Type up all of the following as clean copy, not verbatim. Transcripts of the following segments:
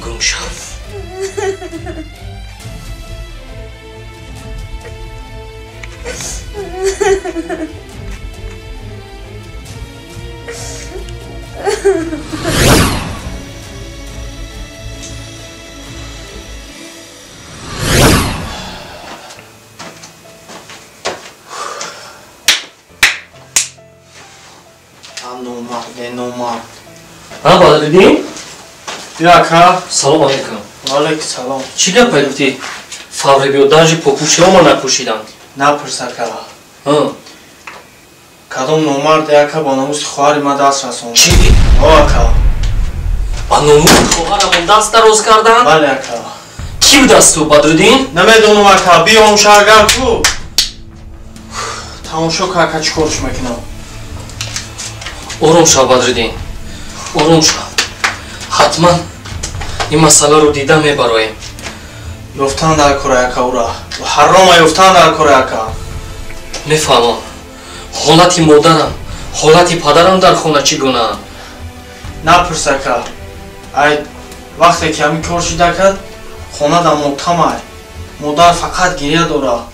Гум шав. Номард. Ҳа, Бадриддин? Ака. Салом алейкум. Ва алейкум салом. Чӣ гап гуфтӣ? Фавре биё, даже попӯшиҳома напӯшиданд. Напурс, ака. Кадом номард, ака, ба номуси хоҳари ман даст расонд. Чӣ? О, ака. Ба номуси хоҳарамон даст дароз карданд? Бале, ака. Кӣ будасту, Бадриддин? Намедонам, ака. Биём шаҳргар ку. Тамошо ка, ака, чӣ корш мекунам. Ором шав, Бадриддин, ором шав. Ҳатман ин масъаларо дида мебароем. Ёфтан дар кора, ака, ура. Ҳарома ёфтан дар кора, ака. Мефаҳмам. Ҳолати модарам, ҳолати падарам дар хона чӣ гунаанд? Напурс, ака. Ай, вақте ки ҳамин кор шида кард, хона дар мотамай. Модар фақат гиря дора.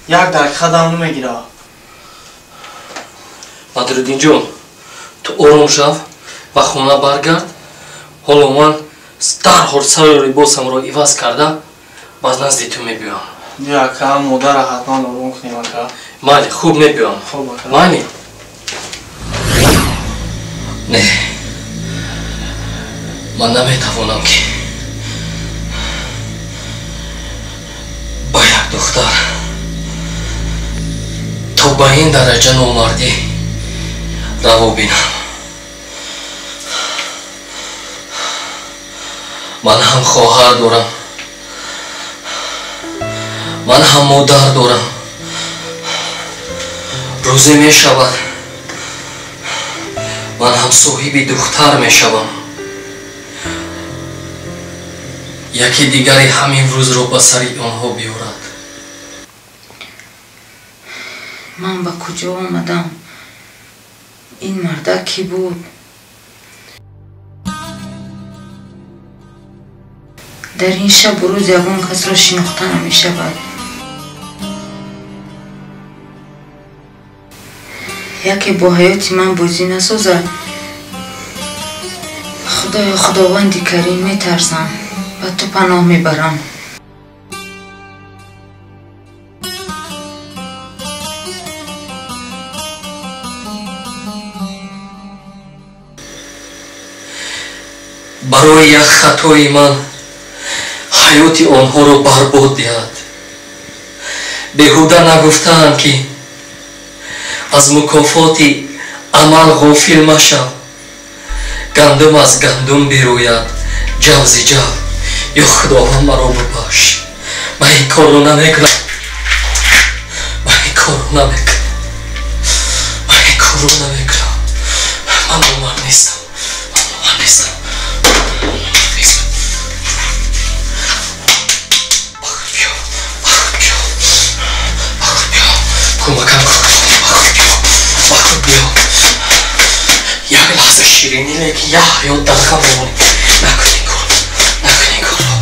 Як дақиқа дам намегира. Бадриддинҷон, ту ором шав, ба хона баргард. Ҳоло ман дарҳол сару либосамро иваз карда ба назди ту мебиём. Биё, ака, модарро ҳатман ором кунем, ака. Майли, хуб мебиём. Хуб, ака. Майли. Не, ман наметавонам, ки ба як духтар то ба ин дараҷа номардӣ раво бинам. Ман ҳам хоҳар дорам, ман ҳам модар дорам. Рӯзе мешавад, ман ҳам соҳиби духтар мешавам. Яке дигаре ҳамин рӯзро ба сари онҳо биёрад. Ман ба куҷо омадам? Ин мардак кӣ буд? Дар ин шабу рӯз ягон касро шинохта намешавад. Яке бо ҳаёти ман бозӣ насозад. Худоё, Худованди Карим, метарсам, ба ту паноҳ мебарам. Барои як хатои ман ҳаёти онҳоро барбод диҳад. Беҳуда нагуфтаанд, ки аз мукофоти амал ғофил машав. Гандум аз гандум бирӯяд, ҷавзи ҷав. Ё Худованд, маро бубахш. Ман ин корро намекунам. Ман ин корро намекунам. Ман ин корро намекунам. Ман номард нестам. Ман номард нестам. Кӯмакам кун, ба худ биё, ба худ биё. Як лаҳза ширинӣ, лекин як ҳаёт дар ғам мемонӣ. Накун ин корро, накун ин корро.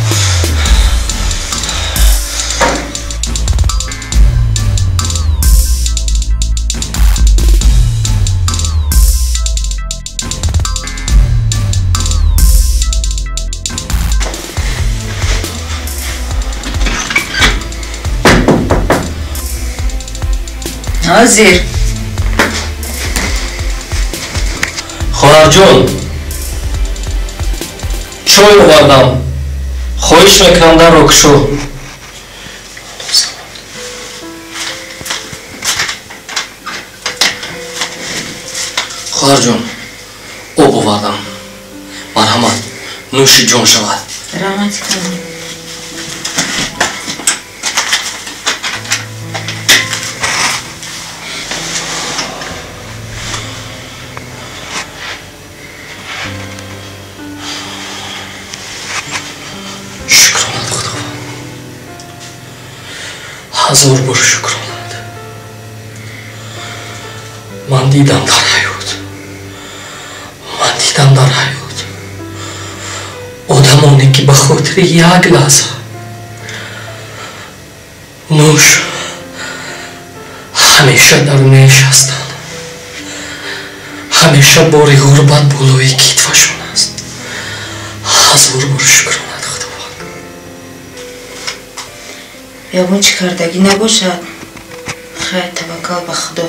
Ҳозир. Хоҳарҷон, чой овардам. Хоҳиш мекунам, дарро кушо. Хоҳарҷон, об овардам. Марҳамат, нӯши ҷон шавад. Раҳмати калон. Шукрона, Худованд. Ҳазор бор шукронат. Ман дидам дар ҳаёт. Ман дидам дар ҳаёт. Одамоне ки ба хотири як лаҳза нӯш ҳамеша дар неш ҳастанд. Ҳамеша бори ғурбат болои китфашон аст. Ҳазор бор шукронат, Худованд. Ягон чӣ кардагӣ набошад. Хайр, таваккал ба Худо.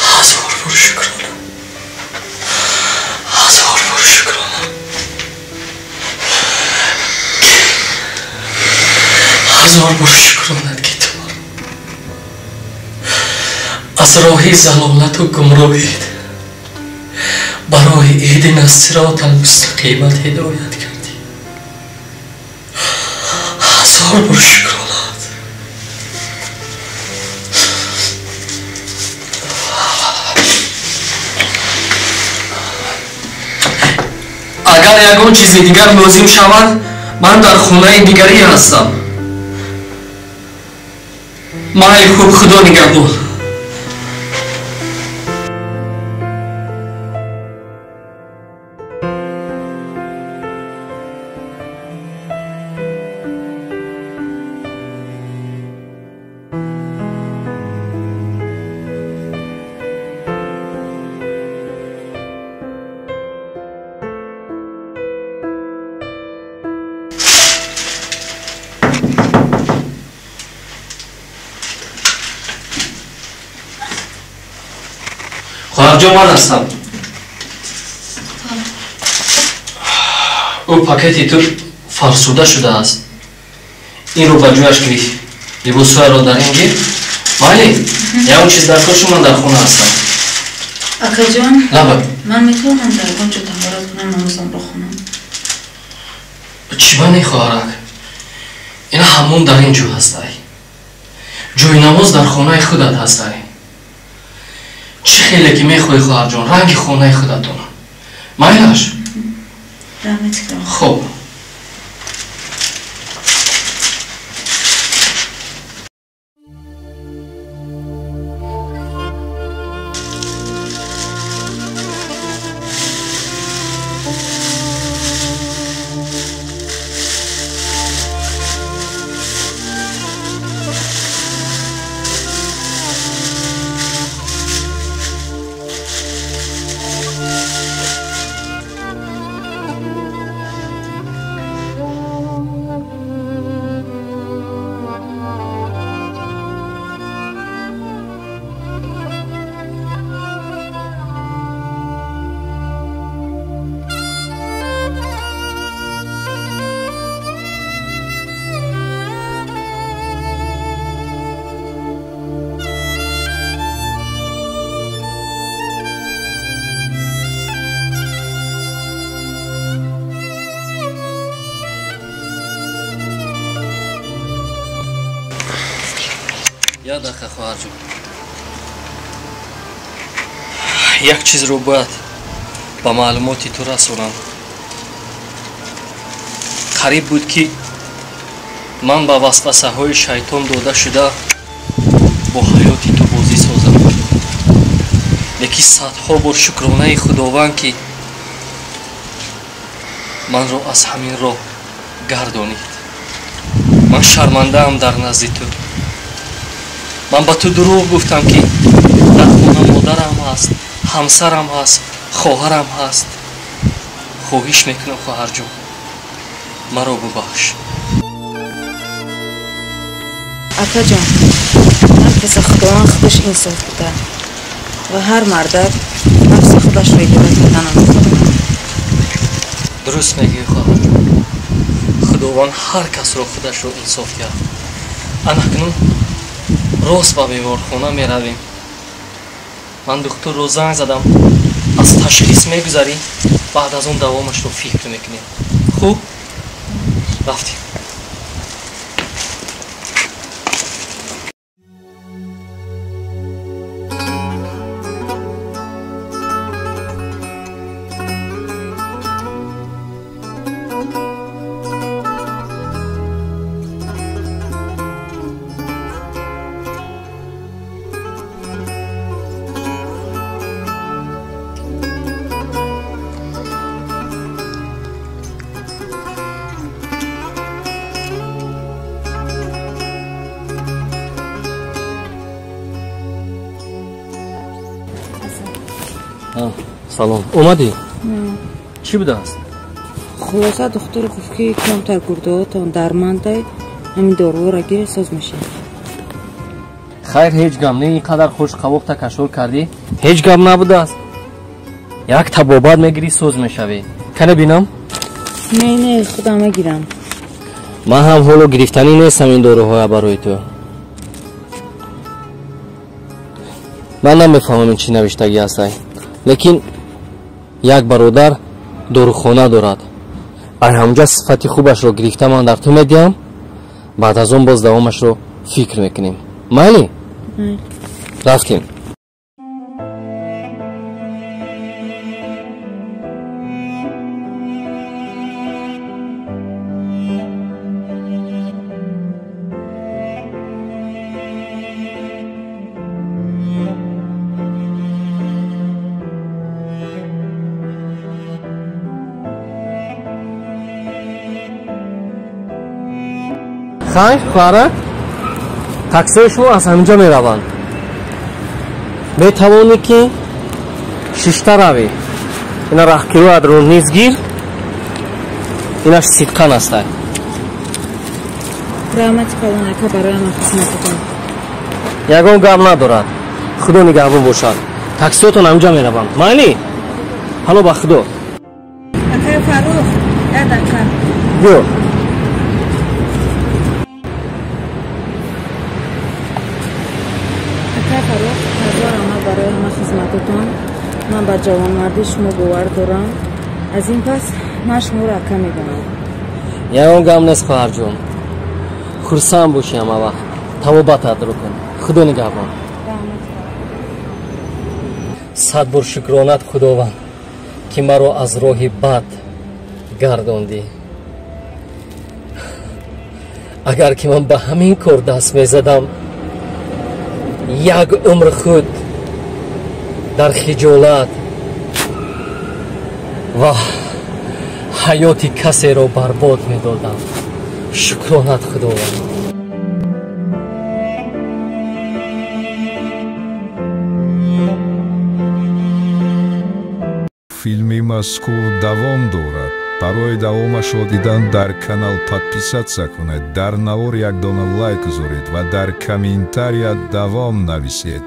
Ҳазор бор шукрона. Ҳазор бор шукрона. Ҳазор бор шукронат, ки ту маро аз роҳи залолату гумроҳит барои иҳдина сиротал мустақимат ҳидоят кардӣ. Ҳазор бор шукронат. Агар ягон чизи дигар лозим шавад, ман дар хонаи дигарӣ ҳастам. Майли, хуб, Худо нигаҳбон. Хоҳарҷон, ман ҳастам. Ӯ пакети ту фарсуда шудааст. Инро ба ҷояш гириф. Либосҳояро дар ин гир. Майли, ягон чиз дар кор шуд, ман дар хона ҳастам. Акаҷон, лаба. Ман метавонам дар ягон ҷо таҳорат кунам, намозамро хонам? Чӣ ба не, хоҳарак? Ина ҳамон дар ин ҷо ҳастай. Ҷои намоз дар хонаи худат ҳастай. Чӣ хеле ки мехоҳӣ, хоҳарҷон, ранги хонаи худатон. Майлаш? Хуб. Як дақиқа, хоҳарҷон. Як чизро бояд ба маълумоти ту расонам. Қариб буд, ки ман ба васвасаҳои шайтон дода шуда бо ҳаёти ту бозӣ созам. Лекин садҳо бор шукронаи Худованд, ки манро аз ҳамин роҳ гардонид. Ман шармандаам дар назди ту. Ман ба ту дурӯғ гуфтам, ки дар хона модарам ҳаст, ҳамсарам ҳаст, хоҳарам ҳаст. Хоҳиш мекунам, хоҳарҷон, маро бубахш. Акаҷон, ҳар каса Худованд худаш инсоф буда ва ҳар мардак нафси худашро идора карда наметавонад. Дуруст мегӯӣ, хоҳарҷон. Худованд ҳар касро худашро инсоф кард. Анакнун рост ба беморхона меравем. Ман духтурро занг задам. Аз ташхис мегузарӣ, баъд аз он давомашро фикр мекунем. Хуб? Рафтем. Салом. Омадӣ? Чӣ будааст? Хулоса, духтур гуфт, ки камтар гурдаотон дармандай, ҳамин доруҳоро гире, соз мешавад. Хайр, ҳеҷ гап не. Ин қадар хушқавоқ такашшур кардӣ, ҳеҷ гап набудааст. Як табобат мегирӣ, соз мешавӣ. Кане бинам? Не, не, худам мегирам. Ман ҳам ҳоло гирифтанӣ нестам ин доруҳоя барои ту. Ман намефаҳмам ин чӣ навиштагӣ ҳастай, лекин як бародар дорухона дорад, ай ҳамҷа сифати хубашро гирифта ман дар ту медиҳам, баъд аз он боз давомашро фикр мекунем. Майли? Рафтем. Хайр, хоҳарак, таксиҳои шумо аз ҳаминҷо мераванд. Метавонӣ, ки шишта равӣ. Ина раҳкироятро низ гир, инаш сидқан астай. Раҳмати калон, ака, барои ҳама хизмататон. Ягон гап надорад, Худо нигаҳбон бошад. Таксиҳотон ҳаминҷо мераванд. Майли? Ҳало, ба Худо. Акаи Фаррух, як дақиқа. Биё. Акаи Фаррух, ҳазор раҳмат барои ҳама хизмататон. Ман ба ҷавонмардии шумо бовар дорам. Аз ин пас ман шуморо ака медонам. Ягон гап нест, хоҳарҷон. Хурсанд бошӣ ҳама вақт. Табобататро кун. Худо нигаҳбон. Сад бор шукронат, Худованд, ки маро аз роҳи бад гардондӣ. Агар ки ман ба ҳамин кор даст мезадам, як умр худ дар хиҷолат ва ҳаёти касеро барбод медодам. Шукронат, Худованд. Филми мазкур давом дорад. Барои давомашро дидан дар канал подписаться кунед, дар навор як дона лайк гузоред ва дар комментария давом нависед.